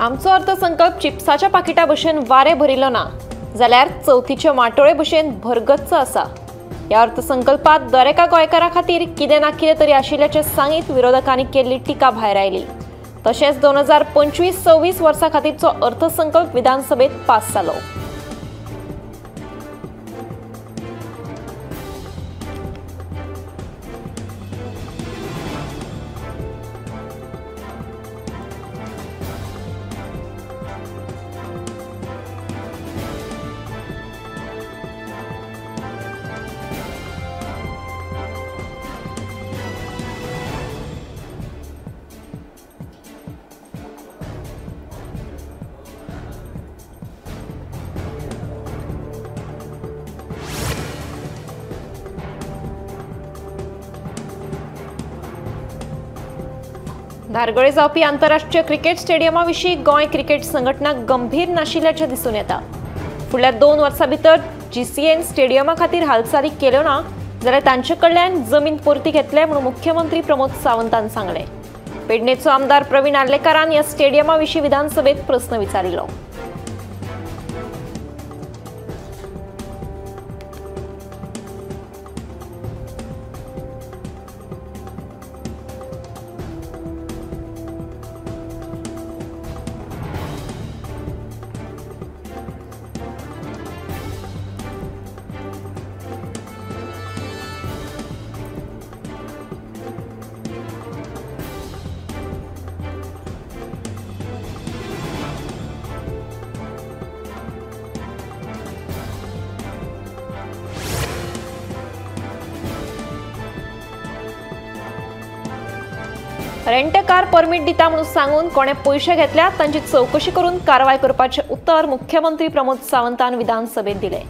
आमचो अर्थसंकल्प चिप्साच्या पाकिटा भशेन वारें भरिल्लो ना, जाल्यार चवथीचे माटोळे भशेन भरगच्च आसा। ह्या अर्थसंकल्पात दरेका गोंयकारा खातीर कितें ना कितें तरी आशिल्ल्याचें सांगीत विरोधकांनी केल्ली टिका भायर आयली। तशेंच 2025-26 वर्सा खातीरचो अर्थसंकल्प विधानसभेत पास जालो। धारगळे जावपी आंतरराष्ट्रीय क्रिकेट स्टेडियमा विशीं गोंय क्रिकेट संघटना गंभीर नाशिल्ल्याचें दिसून येता। फुडल्या 2 वर्सां भितर जीसीएन स्टेडियमा खातीर हालचाली केल्यो ना जाल्यार तांचे कडल्यान जमीन परती घेतले म्हूण मुख्यमंत्री प्रमोद सावंतान सांगलें। पेडणेचो आमदार प्रवीण आर्लेकारान ह्या स्टेडियमा विशीं विधानसभेत प्रस्न विचारिल्लो। रेंट कार परमीट दिता म्हणून सांगून कोणे पयशे घेतल्यात तांची चवकशी करून कारवाय करपाचें उतर मुख्यमंत्री प्रमोद सावंतान विधानसभेत दिलें।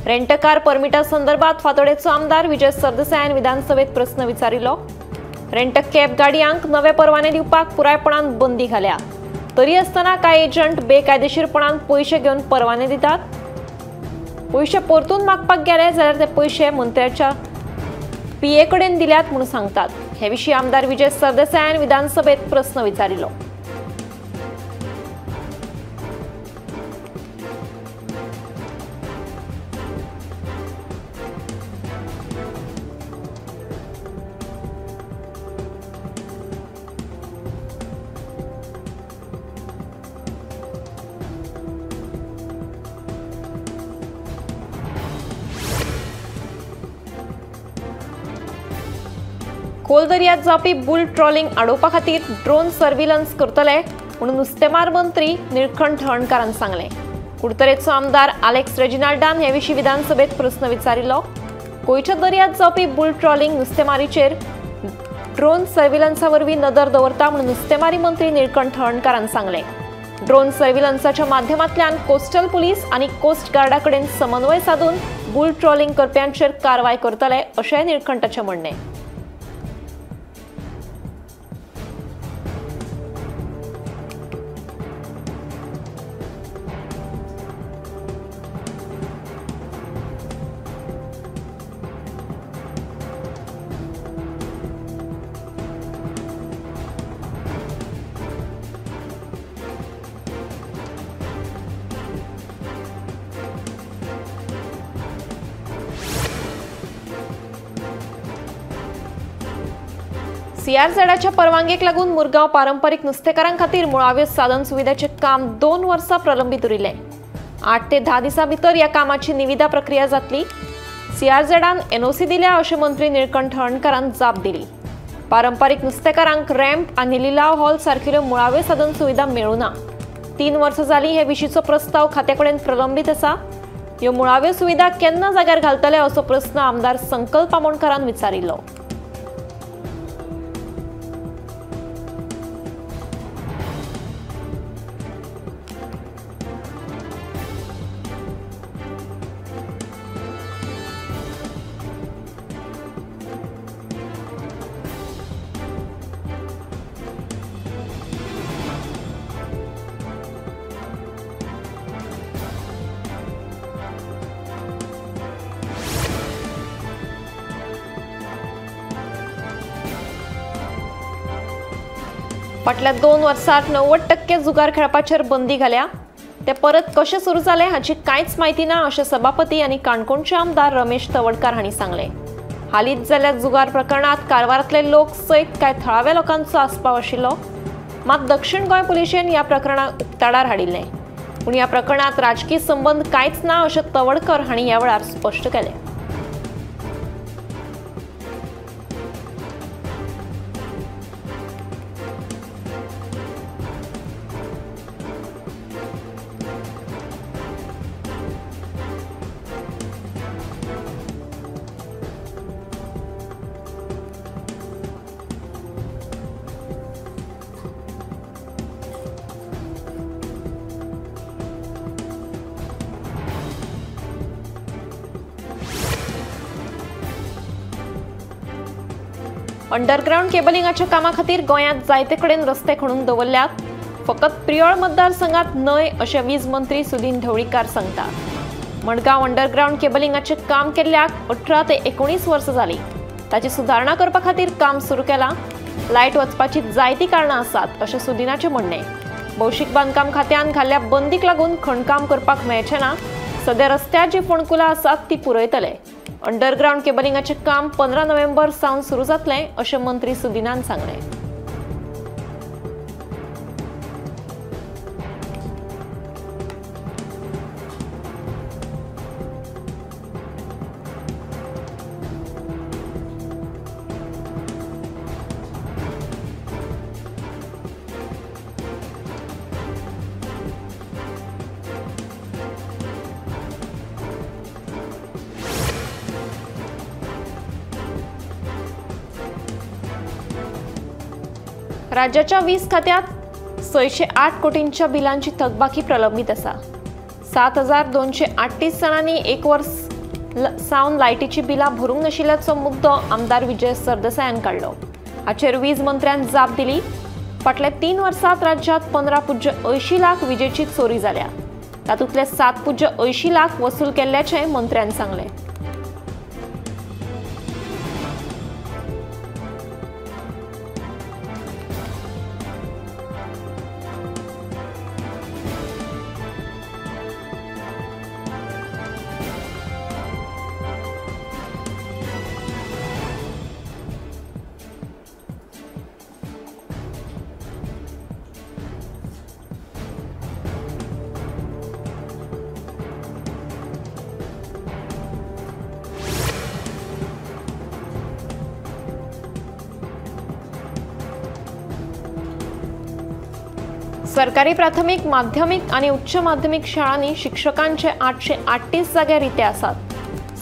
रेंट कार परमिटा संदर्भात फातोडेचो आमदार विजय सरदेसायान विधानसभेत प्रस्न विचारिल्लो। रेंट कॅब गाडयांक नवे परवाने दिवपाक पुरायपणान बंदी घाल्या, तरी आसतना कांय एजंट बेकायदेशीरपणान पयशे घेवन परवाने दितात। पयशे परतून मागपाक गेले जाल्यार ते पयशे मंत्र्याच्या पीए कडेन दिल्यात म्हणून सांगतात। हे विशीं आमदार विजय सरदेसायान विधानसभेत प्रस्न विचारिल्लो। खोल दर्यात जावपी बुल ट्रॉलिंग आडोवपा खातीर ड्रोन सर्व्हिलन्स करतले म्हणून नुस्तेमार मंत्री निळकंठ हळर्णकारान सांगलें। कुडतरेचो आमदार आलेक्स रेजिनाल्डान हे विशीं विधानसभेत प्रस्न विचारिल्लो। गोंयच्या दर्यात जावपी बुल ट्रॉलिंग नुस्तेमारीचेर ड्रोन सर्व्हिलन्सा वरवीं नदर दवरता म्हणून नुस्तेमारी मंत्री निळकंठ हळर्णकारान सांगलें। ड्रोन सर्व्हिलन्साच्या माध्यमांतल्यान कोस्टल पुलीस आनी कोस्ट गार्डा कडेन समन्वय सादून बुल ट्रॉलिंग करप्यांचेर कारवाय करतले अशेंय निळकंठाचें म्हणणें। सीआरझेडाच्या परवानगेक लागून मुरगांव पारंपरीक नुस्तेकारां खातीर मुळाव्यो साधन सुविधाचें काम 2 वर्सां प्रलंबीत उरिल्लें। 8 ते 10 दिसां भितर ह्या कामाची निविदा प्रक्रिया जातली। सीआरझेडान एनओसी दिल्या अशें मंत्री निळकंठ हळर्णकारान जाप दिली। पारंपरीक नुस्तेकारांक रॅम्प आनी लिलाव हॉल सारकिल्यो मुळाव्यो साधन सुविधा मेळूना। 3 वर्सां जालीं हे विशींचो प्रस्ताव खात्या कडेन प्रलंबीत आसा। ह्यो मुळाव्यो सुविधा केन्ना जाग्यार घालतले असो प्रस्न आमदार संकल्प आमोणकारान विचारिल्लो। फाटल्या 2 वर्सांत 90% जुगार खेळपाचेर बंदी घाल्या. ते परत कशें सुरू जाले हाची कांयच म्हायती ना अशें सभापती आनी काणकोणचे आमदार रमेश तवडकार हांणी सांगलें. हालींच जाल्ल्या जुगार प्रकरणांत कारवारांतले लोक सयत कांय थळाव्या लोकांचो आस्पाव आशिल्लो. मात दक्षिण गोंय पुलिशेन ह्या प्रकरणाक उक्ताडार हाडिल्लें. पूण ह्या प्रकरणांत राजकी संबंद कांयच ना अशें तवडकर हांणी ह्या वेळार स्पश्ट केलें. अंडरग्राउंड केबलिंगाच्या कामा खातीर गोंयांत जायते कडेन रस्ते खणून दवरल्यात, फकत प्रियोळ मतदारसंघात न्हय अशें वीज मंत्री सुदिन ढवळीकार सांगतात. मडगांव अंडरग्राउंड केबलिंगाचें काम केल्ल्याक 18 ते 19 वर्सां जालीं. ताची सुदारणा करपा खातीर काम सुरू केलां. लायट वचपाची जायतीं कारणां आसात अशें सुदिनाचें म्हणणें. भौशीक बांदकाम खात्यान घाल्ल्या बंदीक लागून खणकाम करपाक मेळचें ना. सद्या रस्त्यार जी फोंडकुलां आसात ती पुरयतले. अंडरग्राउंड केबलिंगाचें काम 15 नोव्हेंबर सावन सुरू जातलें अशें मंत्री सुदिनान सांगलें. राज्याच्या वीज खात्यात 608 कोटींच्या बिलांची थकबाकी प्रलंबित आसा. 7238 जाणांनी एक वर्स सावन लायटीची बिलां भरूंक नाशिल्ल्याचो मुद्दो आमदार विजय सरदेसायान काडलो. हाचेर वीज मंत्र्यान जाप दिली. फाटल्या 3 वर्सांत राज्यात 15.80 लाख विजेची चोरी जाल्या. तातूंतले 7.80 लाख वसूल केल्ल्याचें मंत्र्यान सांगलें. सरकारी प्राथमिक, माध्यमिक आणि उच्च माध्यमिक शाळांनी शिक्षकांचे 838 जागे रिते आसात.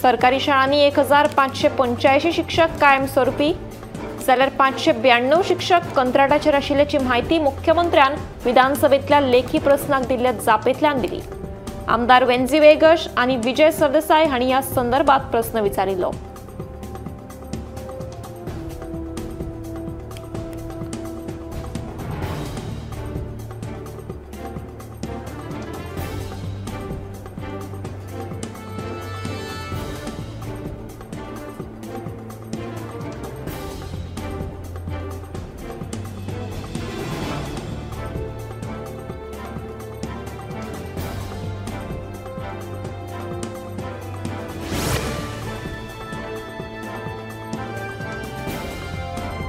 सरकारी शाळांनी 1585 शिक्षक कायमस्वरूपी जाल्यार 592 शिक्षक कंत्राटाचेर आशिल्ल्याची म्हायती मुख्यमंत्र्यान विधानसभेतल्या लेखी प्रस्नाक दिल्ल्या जापेंतल्यान दिली. आमदार वेन्झी वेगश आनी विजय सरदेसाय हांणी ह्या संदर्भात प्रस्न विचारिल्लो.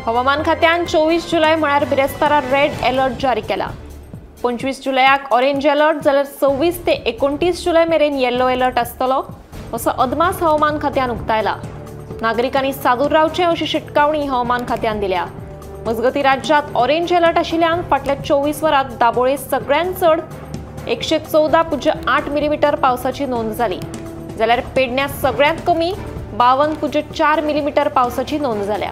हवामान खात्यान 24 जुलय म्हळ्यार बिरेस्तारा रेड अलर्ट जारी केला. 25 जुलयाक ऑरेंज अलर्ट जाल्यार 26 ते 29 जुलय मेरेन येलो अलर्ट आसतलो असो अदमास हवामान खात्यान उक्तायला. नागरिकांनी सादूर रावचें अशी शिटकावणी हवामान खात्यान दिल्या. मजगतीं राज्यांत ऑरेंज अलर्ट आशिल्ल्यान फाटल्या 24 वरांत दाबोळे सगळ्यांत चड 114.8 मिलीमीटर पावसाची नोंद जाली, जाल्यार पेडण्यां सगळ्यांत कमी 52.4 मिलीमीटर पावसाची नोंद जाल्या.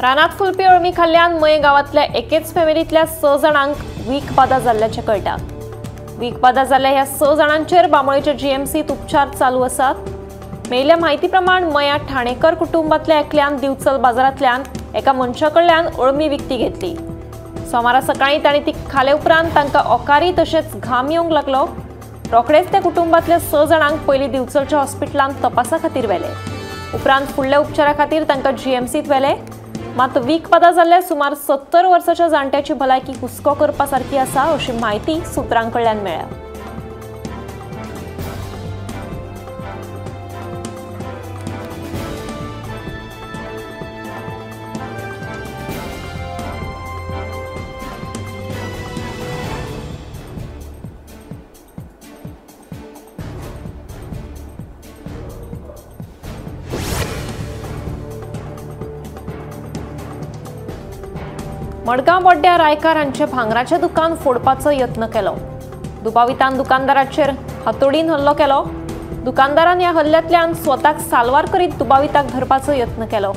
रानात फुलपी अळमी खाल्ल्यान मये गांवांतल्या एकेच फॅमिलींतल्या 6 जाणांक वीख बादा जाल्ल्याचें कळटा। वीख बादा जाल्ल्या ह्या 6 जाणांचेर बांबोळेच्या जीएमसीत उपचार चालू आसात। मेळिल्ल्या म्हायती प्रमाण मया ठाणेकर कुटुंबांतल्या एकल्यान दिवचल बाजारांतल्यान एका मनशा कडल्यान अळमी विकती घेतली। सोमारा सकाळीं तांणी ती खाले उपरांत तांकां ओकारी तशेंच घाम येवंक लागलो। रोखडेच त्या कुटुंबांतल्या 6 जाणांक पयलीं दिवचलच्या हॉस्पिटलांत तपासा खातीर व्हेले। उपरांत फुडल्या उपचारा खातीर तांकां जीएमसीत व्हेले। मात वीख बादा जाल्ल्या सुमार 70 वर्साच्या जाणट्याची भलायकी हुस्को करपा सारकी आसा अशी म्हायती सुत्रां कडल्यान मेळ्ळ्या। मडगांव बोड्ड्या रायकार हांचे भांगराचें दुकान फोडपाचो यत्न केलो। दुबावितान दुकानदाराचेर हातोडीन हल्लो केलो। दुकानदारान ह्या हल्ल्यांतल्यान स्वताक साल्वार करीत दुबाविताक धरपाचो यत्न केलो।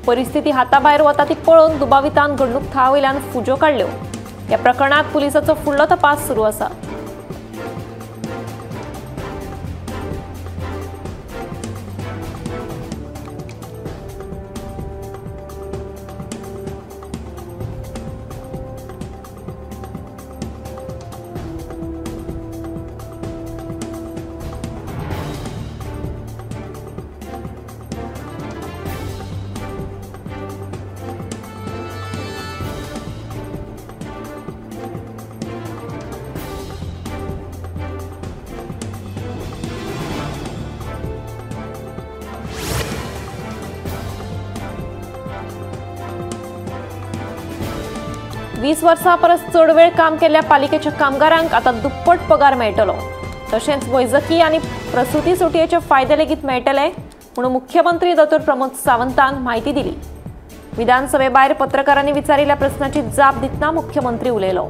परिस्थिती हाताभायर वता ती पळोवन दुबावितान घडणूक थळा वयल्यान फुज्यो काडल्यो। ह्या प्रकरणांत पुलिसाचो फुडलो तपास सुरू आसा। वीस वर्सां परस चड वेळ काम केल्ल्या पालिकेच्या कामगारांक आतां दुप्पट पगार मेळटलो। तशेंच वैजकी आनी प्रसुती सुटयेचे फायदे लेगीत मेळटले म्हणून मुख्यमंत्री दोतोर प्रमोद सावंतान म्हायती दिली। विधानसभे भायर पत्रकारांनी विचारिल्ल्या प्रस्नाची जाप दितना मुख्यमंत्री उलयलो।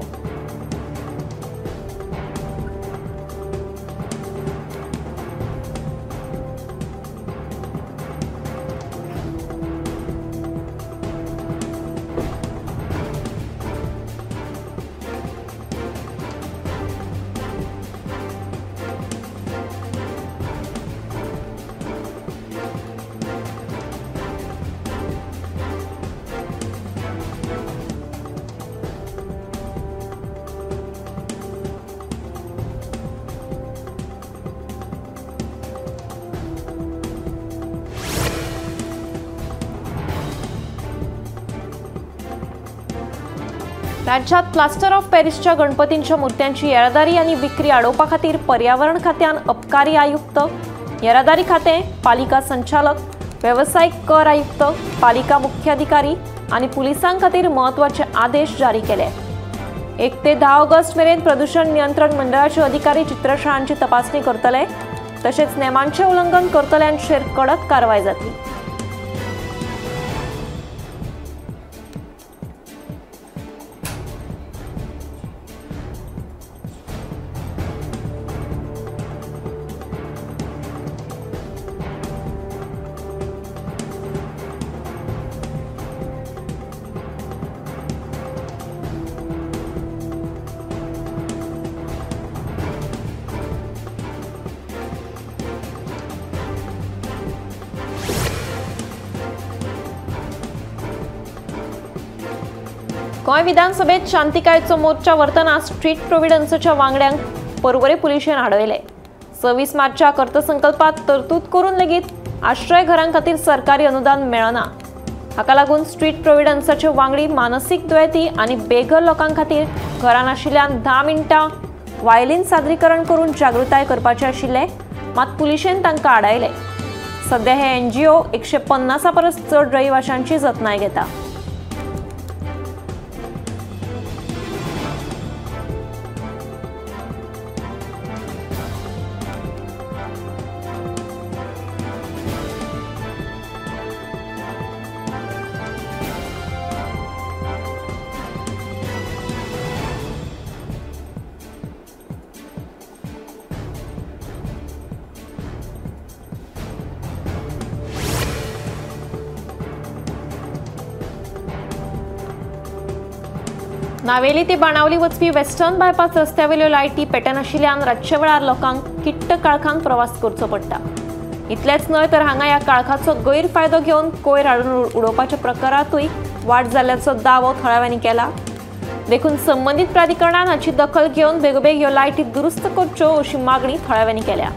राज्यात प्लास्टर ऑफ पॅरिसच्या गणपतींच्या मूर्त्यांची येरादारी आणि विक्री आडोवपा खातीर पर्यावरण खात्यान अबकारी आयुक्त, येरादारी खाते, पालिका संचालक, वेवसायीक कर आयुक्त, पालिका मुख्याधिकारी आणि पुलिसां खातीर म्हत्वाचे आदेश जारी केले। 1 ते 10 ऑगस्ट मेरेन प्रदूषण नियंत्रण मंडळाचे अधिकारी चित्रशाळांची तपासणी करतले, तशेंच नेमांचे उल्लंघन करतल्यांचेर कडक कारवाय जातली। गोंय विधानसभेत शांतिकायेचो मोर्चा व्हरतना स्ट्रीट प्रोव्हिडन्सच्या वांगड्यांक पर्वरे पुलिशेन आडयले। 26 मार्चा अर्थसंकल्पात तरतूद करून लेगीत आश्रय घरां खातीर सरकारी अनुदान मेळना। हाका लागून स्ट्रीट प्रोव्हिडन्साचे वांगडी मानसीक दुयेंती आनी बेघर लोकां खातीर घरां नाशिल्ल्यान 10 मिनटां वायलीन सादरीकरण करून जागृताय करपाचे आशिल्ले, मात पुलिशेन तांकां आडायले। सध्या हे एनजीओ 150 परस चड रहिवाशांची जतनाय घेता। नावेली ते बाणावली वचपी वेस्टर्न बायपास रस्त्यावेल्यो लायटी पेटनाशिल्ल्यान रातच्या वेळार लोकांक किट्ट काळखान प्रवास करचो पडटा। इतलेंच न्हय तर हांगा ह्या काळखाचो गैरफायदो घेवन कोयर हाडून उडोवपाच्या प्रकारांतूय वाड जाल्ल्याचो दावो थळाव्यांनी केला। देखून संबंदीत प्राधिकरणान हाची दखल घेवन बेगोबेग ह्यो लायटी दुरुस्त करच्यो अशी मागणी थळाव्यांनी केल्या।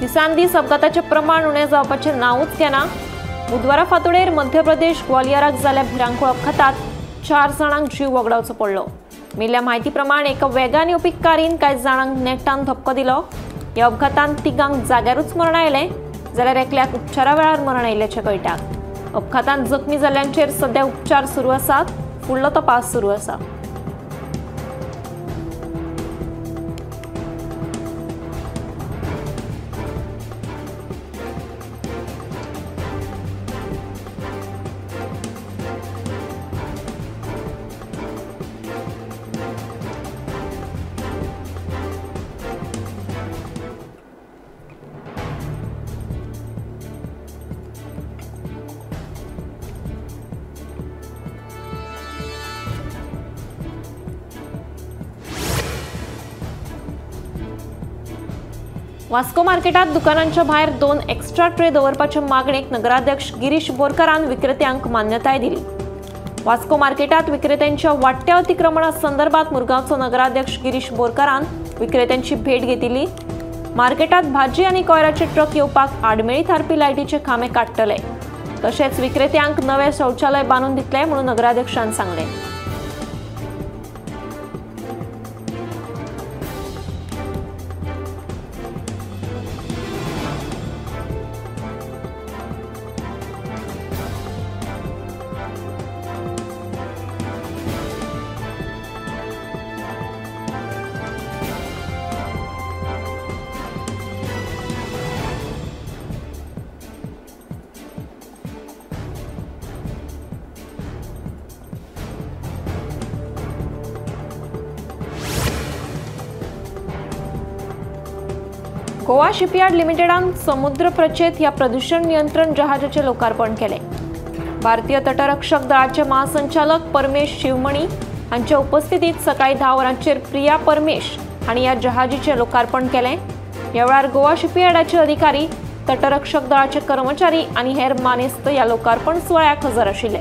दिसान दीस अपघाताचें प्रमाण उणें जावपाचें नांवूच घेना। बुधवारा फांतोडेर मध्य प्रदेश ग्वालियराक जाल्ल्या भिरांकूळ अपघातात 4 जाणांक जीव वगडावचो पडलो। मेल्ल्या म्हायती प्रमाण एका वेगान येवपी कारीन कांय जाणांक नेटान धपको दिलो। ह्या अपघातान तिगांक जाग्यारूच मरण आयलें जाल्यार एकल्याक उपचारा वेळार मरण आयिल्ल्याचें कळटा। अपघातान जखमी जाल्ल्यांचेर सध्या उपचार सुरू आसात। फुडलो तपास सुरू आसा। वास्को मार्केटात दुकानांच्या भायर 2 एक्स्ट्रा ट्रे दवरपाच्या मागणेक नगराध्यक्ष गिरीश बोरकारान विक्रेत्यांक मान्यताय दिली। वास्को मार्केटात विक्रेत्यांच्या वाडट्या अतिक्रमणा संदर्भात मुरगांवचो नगराध्यक्ष गिरीश बोरकारान विक्रेत्यांची भेट घेतली। मार्केटात भाजी आनी कोयराचे ट्रक येवपाक आडमेळी थारपी लायटीचे खांबे काडटले, तशेंच विक्रेत्यांक नवे शौचालय बांदून दितले म्हणून नगराध्यक्षान सांगलें। गोवा शिपयार्ड लिमिटेडान समुद्र प्रचेत ह्या प्रदूषण नियंत्रण जहाजाचें लोकार्पण केलें। भारतीय तटरक्षक दळाचे महासंचालक परमेश शिवमणी हांच्या उपस्थितीत सकाळी 10 वरांचेर प्रिया परमेश हांणी ह्या जहाजीचें लोकार्पण केलें। ह्या वेळार गोवा शिपयार्डाचे अधिकारी, तटरक्षक दळाचे कर्मचारी आनी हेर मानेस्त ह्या लोकार्पण सुवाळ्याक हजर आशिल्ले।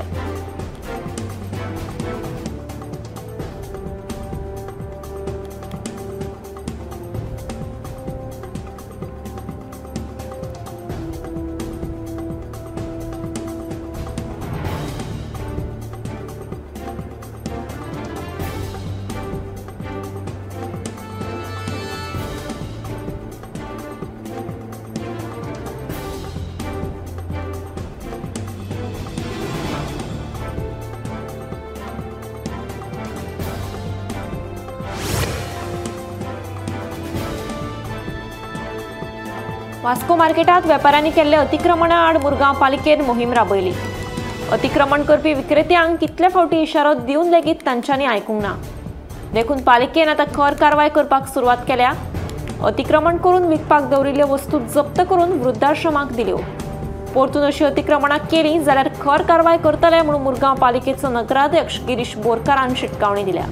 वास्को मार्केटात वेपाऱ्यांनी केल्ले अतिक्रमणा आड मुरगांव पालिकेन मोहीम राबयली। अतिक्रमण करपी विक्रेत्यांक कितले फावटी इशारो दिवन लेगीत तांच्यांनी आयकूंक ना, देखून पालिकेन आतां खर कारवाय करपाक सुरवात केल्या। अतिक्रमण करून विकपाक दवरिल्ल्यो वस्तू जप्त करून वृद्धाश्रमाक दिल्यो। परतून अशी अतिक्रमणां केली जाल्यार खर कारवाय करतले म्हणून मुरगांव पालिकेचो नगराध्यक्ष गिरीश बोरकारान शिटकावणी दिल्या।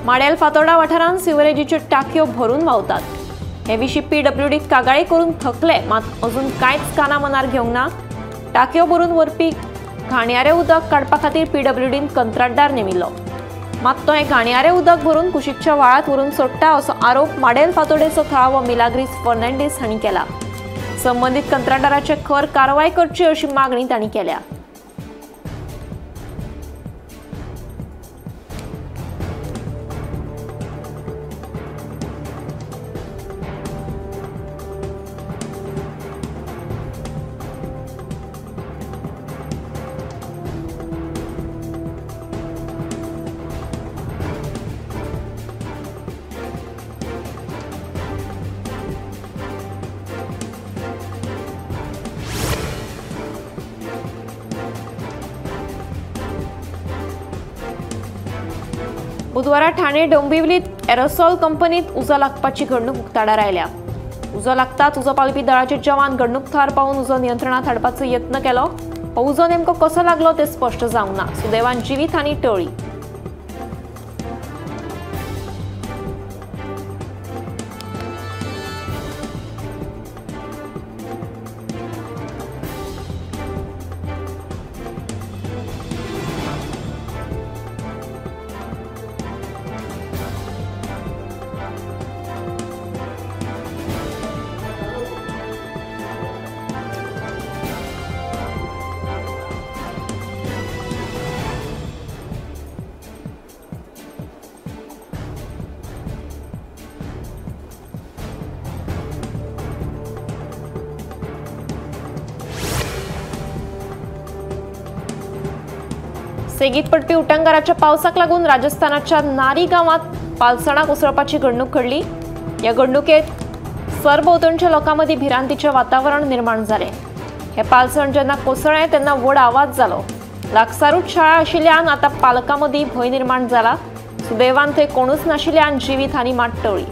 माडेल फातोर्डा वाठारांत सिवरेजीच्यो टाकयो भरून व्हांवतात. हे विशीं पीडब्ल्यूडीक कागाळी करून थकले, मात अजून कांयच काना मनार घेवंक ना. टाकयो भरून व्हरपी घाणयारें उदक काडपा खातीर पीडब्ल्यूडीन कंत्राटदार नेमिल्लो, मात तो हें घाणयारें उदक भरून कुशीकच्या व्हाळांत व्हरून सोडटा असो आरोप माडेल फातोर्डेचो थळावो मिलाग्रीस फर्नांडीस हांणी केला. संबंदीत कंत्राटदाराचेर खर कारवाय करची अशी मागणी तांणी केल्या. बुधवारा ठाणे डोंबिवलीत एरोसॉल कंपनीत उजो लागपाची घडणूक उक्ताडार आयल्या. उजो लागताच उजो पालपी दळाचे जवान घडणूक थळार पावून उजो नियंत्रणात हाडपाचो यत्न केलो. हो उजो नेमको कसो लागलो ते स्पश्ट जावंक ना. सुदैवान जिवीत हानी टळ्ळी. सेगीत पडपी उटंगाराच्या पावसाक लागून राजस्थानाच्या नारी गांवात पालसणां कोसळपाची घडणूक घडली. ह्या घडणुकेत सरभोंवतणच्या लोकां मदीं भिरांतीचें वातावरण निर्माण जालें. हें पालसण जेन्ना कोसळ्ळें तेन्ना व्हड आवाज जालो. लागसारूच शाळा आशिल्ल्यान आतां पालकां मदीं भंय निर्माण जाला. सुदैवान थंय कोणूच नाशिल्ल्यान जिवीत हानी मात टळ्ळी.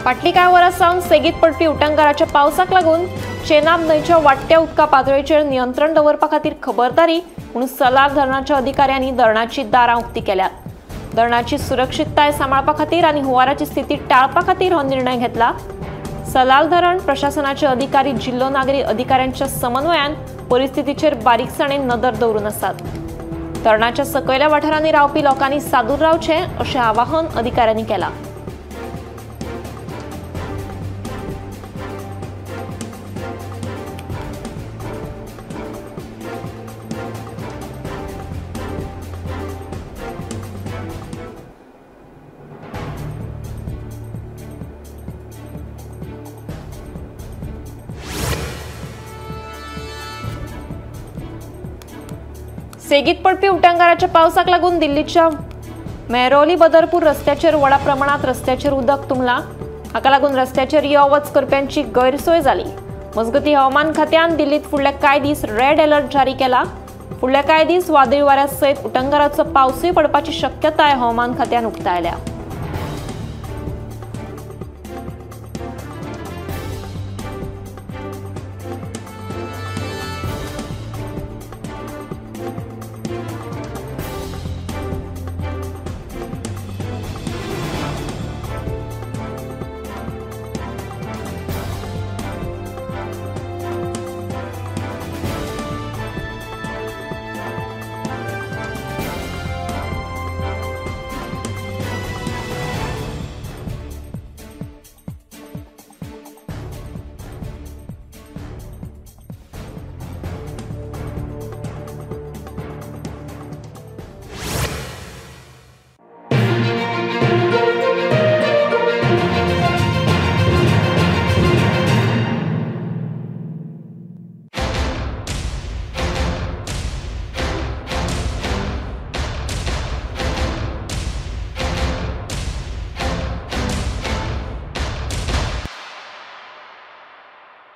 फाटलीं कांय वरां सावन सेगीत पडपी उटंगाराच्या पावसाक लागून चेनाब न्हंयच्या वाडट्या उदका पातळेचेर नियंत्रण दवरपा खातीर खबरदारी म्हणून सलार धरणाच्या अधिकाऱ्यांनी धरणाची दारां उक्ती केल्यात. धरणाची सुरक्षितताय सांबाळपा खातीर आनी हुंवाराची स्थिती टाळपा खातीर हो निर्णय घेतला. सलाल धरण प्रशासनाचे अधिकारी जिल्लो नागरी अधिकाऱ्यांच्या समन्वयान परिस्थितीचेर बारीकसाणेन नदर दवरून आसात. धरणाच्या सकयल्या वाठारांनी रावपी लोकांनी सादूर रावचें अशें आवाहन अधिकाऱ्यांनी केलां. सेगीत पडपी उटंगाराच्या पावसाक लागून दिल्लीच्या मेहरोली बदरपूर रस्त्याचेर व्हडा प्रमाणात रस्त्याचेर उदक तुंबलां. हाका लागून रस्त्याचेर यो वच करप्यांची गैरसोय जाली. मजगतीं हवामान खात्यान दिल्लीत फुडले कांय दीस रेड अलर्ट जारी केला. फुडले कांय दीस वादळी वाऱ्या सयत उटंगाराचो पावसूय पडपाची शक्यताय हवामान खात्यान उक्तायल्या.